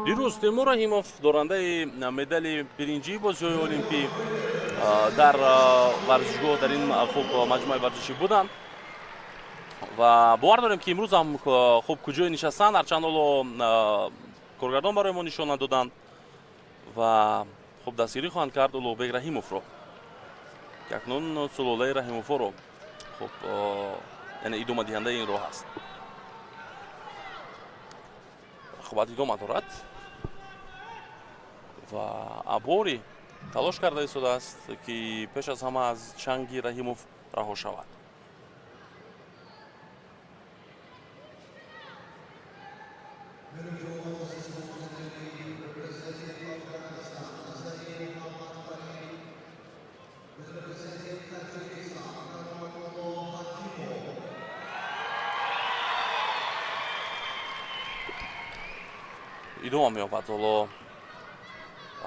Дирӯз Темур Раҳимов, дорандаи медали биринҷии бозиҳои Олимпӣ, дар варзишгоҳ, дар ин хуб маҷмӯаи варзишӣ буданд ва бовар дорем, ки имрӯз ҳам хуб куҷое нишастанд, ҳарчанд ҳоло коргардон барои мо нишон надоданд, ва хуб дастгирӣ хоҳанд кард Улуғбек Раҳимовро, ки акнун сулолаи Раҳимовҳоро хуб, яъне идомадиҳандаи ин роҳ аст. Рақобат идома дорад ва Абори талош карда истодааст, ки пеш аз ҳама аз чанги Раҳимов раҳо шавад. Идома меёбад ҳоло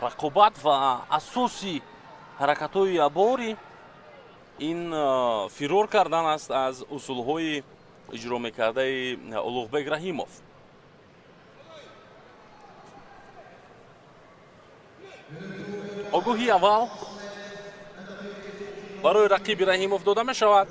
рақобат ва асоси ҳаракатҳои Абори ин фирор кардан аст аз усулҳои иҷро мекардаи Улуғбек Раҳимов. Огоҳии аввал барои рақиби Раҳимов дода мешавад.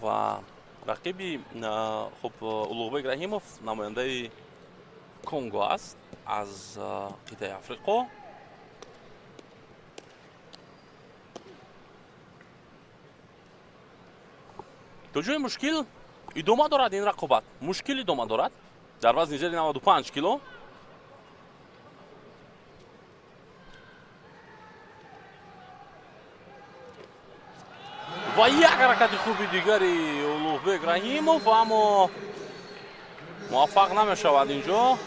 Ва рақиби хуб Улуғбек Раҳимов намояндаи Конго аст, аз қитъаи Африқо. То ҷои мушкил идома дорад ин рақобат, мушкил идома дорад дар вазни зери 95 кило. Ва як ҳаракати хуби дигари Улуғбек Раҳимов, аммо муваффақ намешавад инҷо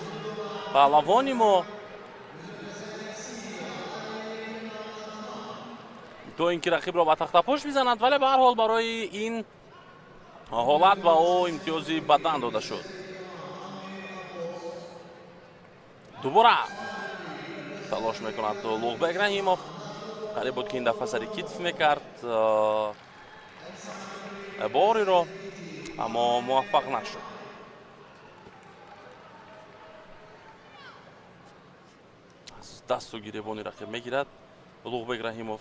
паҳлавони мо, то ин ки рақибро ба тахтапӯш бизанад, вале ба ҳар ҳол барои ин ҳолат ба ӯ имтиёзи бадан дода шуд. Дубора талош мекунад Улуғбек Раҳимов, қариб буд, ки ин дафъа сари китф мекард бориро, аммо муваффақ нашуд. Аз дасту гиребони рақиб мегирад Улуғбек Раҳимов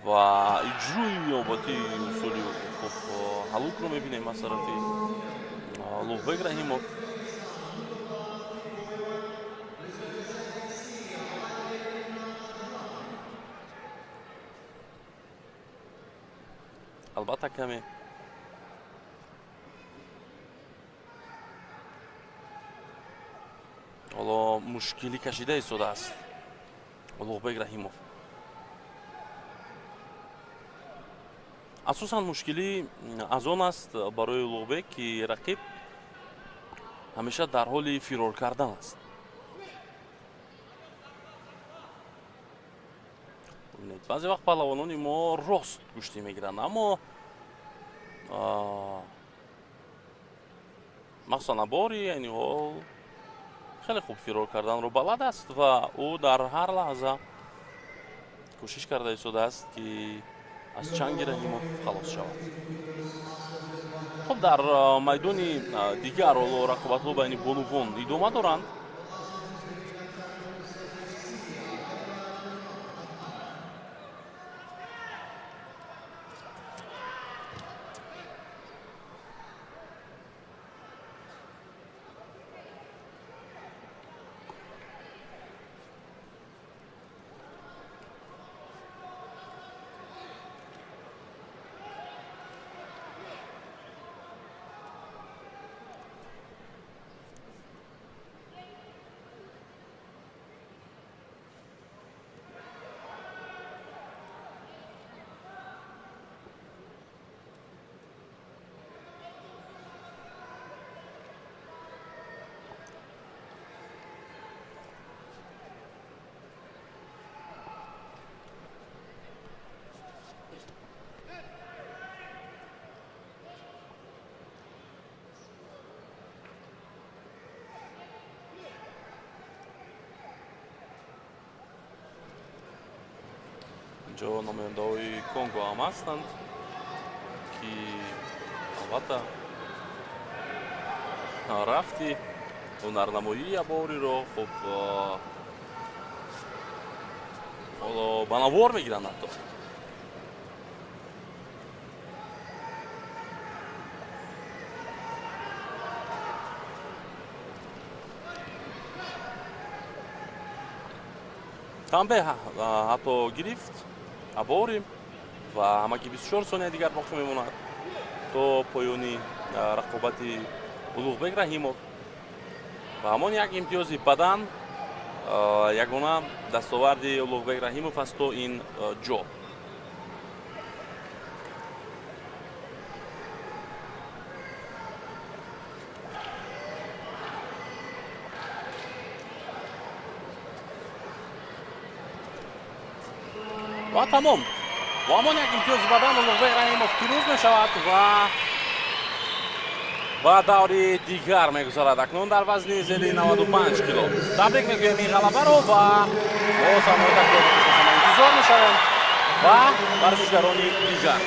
ва иҷрои навбатии усули хуб ҳалукро мебинем аз тарафи Улуғбек Раҳимов. Албатта, каме ҳоло мушкилӣ кашида истодааст Улуғбек Раҳимов. Асосан мушкилӣ аз он аст барои Улуғбек, ки рақиб ҳамеша дар ҳоли фирор кардан аст. Баъзе вақт паҳлавонони мо рост гӯштӣ мегиранд, аммо махсусан Абори айни ҳол хеле хуб фирор карданро балад аст ва ӯ дар ҳар лаҳза кӯшиш карда истодааст, ки аз чанги Раҳимов халос шавад. Хуб, дар майдони дигар ҳоло рақобатҳо байни бонувон идома доранд. Инҷо намояндаҳои Конго ҳам ҳастанд, ки албатта рафти ҳунарнамоии Абориро хуб ҳоло ба навор мегиранд ҳатто. Танбеҳ ҳатто гирифт Абори ва ҳамагӣ 24 сония дигар боқӣ мемонад то поёни рақобати Улуғбек Раҳимов. Ва ҳамон як имтиёзи бадан ягона дастоварди Улуғбек Раҳимов аст то ин ҷо. Ва тамом, бо ҳамон як имтиёзи бадан Улуғбек Раҳимов пирӯз мешавад ва ба даври дигар мегузарад, акнун дар вазни зери 95 кило. Табрик мегӯем ин ғалабаро ва бо саҳнаҳои такрори интизор мешавем ва варзишгарони дигар.